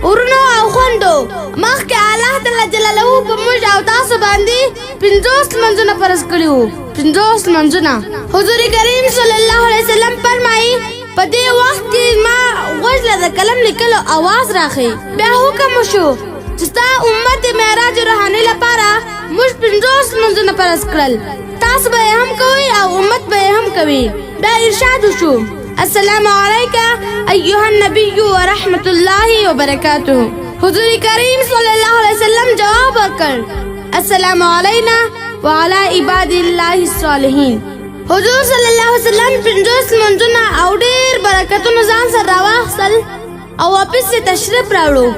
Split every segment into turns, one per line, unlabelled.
ورونو او خوندو، مخکې الله تعالی جلاله په موږ او تاسو باندې 50 لمونځونه فرض کړي وو، 50 لمونځونه. حضور کریم صلی الله علیه وسلم فرمایي، په دې وخت کې ما غوږ له د قلم لیکلو اواز راغی. بیا حکم وشو چې ستا امت معراج روحاني لپاره موږ 50 لمونځونه فرض کړل، تاسو به یې هم کوئ او امت به یې هم کوي. بیا ارشاد وشو، السلام علیک ایها النبی ورحمة الله وبرکاته. حضور کریم صلی الله علیه وسلم جواب ورکړ، السلام علینا وعلى عباد الله الصالحین. حضور صلی الله علیه وسلم 50 لمونځونه او ډېر برکتونه ځان سره راواخیستل او واپس یې تشریف راوړو.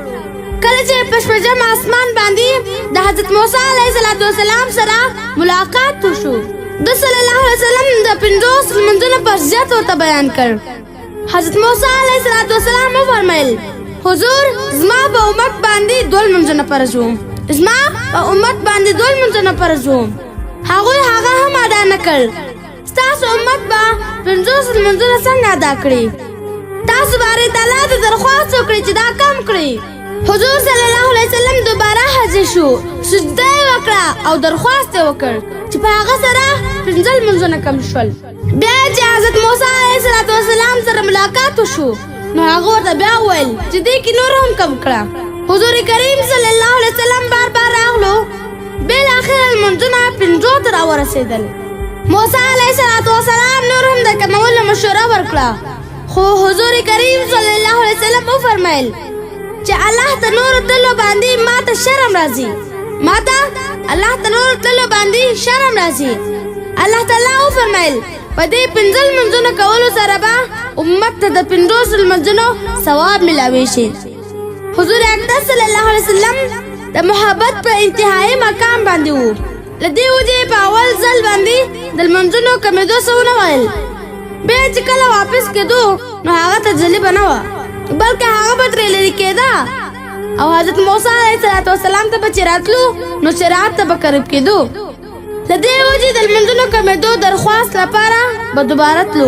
کله چې په شپږم آسمان باندې د حضرت موسی علیه السلام سره ملاقات وشو، د صلی الله علیه وسلم د 50 لمونځونو فرضیت ورته بیان کړ. حضرت موسی علیه السلام وفرمایل، حضور زما په امت باندې دوه لمونځونه فرض وو، زما په امت باندې دوه لمونځونه فرض وو، هغوی هغه هم ادا نه کړ. ستاسو امت به 50 لمونځونه څنګه ادا کړي؟ تاسو باري تعالی ته درخواست وکړئ چې دا کم کړئ. حضور صلی الله علیه وسلم دوباره حاضر شو، سجده یې وکړه او درخواست یې وکړ چې په هغه سره 5 لمونځونه کم شول. بیا چې حضرت موسی علیه السلام سره ملاقات وشو، نو هغه ورته بیا وویل چې دې کې نور هم کم کړه. حضور کریم صلی الله علیه وسلم بار بار راغلو، بالاخره لمونځونه 5 ته راورسېدل. موسی علیه السلام نور هم د کمولو مشوره ورکړه، خو حضور کریم صلی الله علیه وسلم وفرمایل چې الله ته نور تلو باندې ما ته شرم راځي، ما ته الله ته نور تلو باندې شرم راځي. الله تعالی وفرمایل، په دې 5 لمونځونو کولو سره به امت ته د 50 لمونځونو ثواب ملاوي شي. حضور اقدس صلی الله علیه وسلم د محبت په انتهایي مقام باندې وو. له دې وجې په اول ځل باندې د لمونځونو کمېدو څه ونه ویل. بیا چې کله واپس کېدو نو هغه ته جلي به نه وه، بلکې هغه به ترې لرې کېده او حضرت موسی علیه السلام ته به چې راتلو نو شریعت ته به قریب کېدو. له دې وجې د لمونځونو کمېدو درخواست لپاره به دوباره تلو.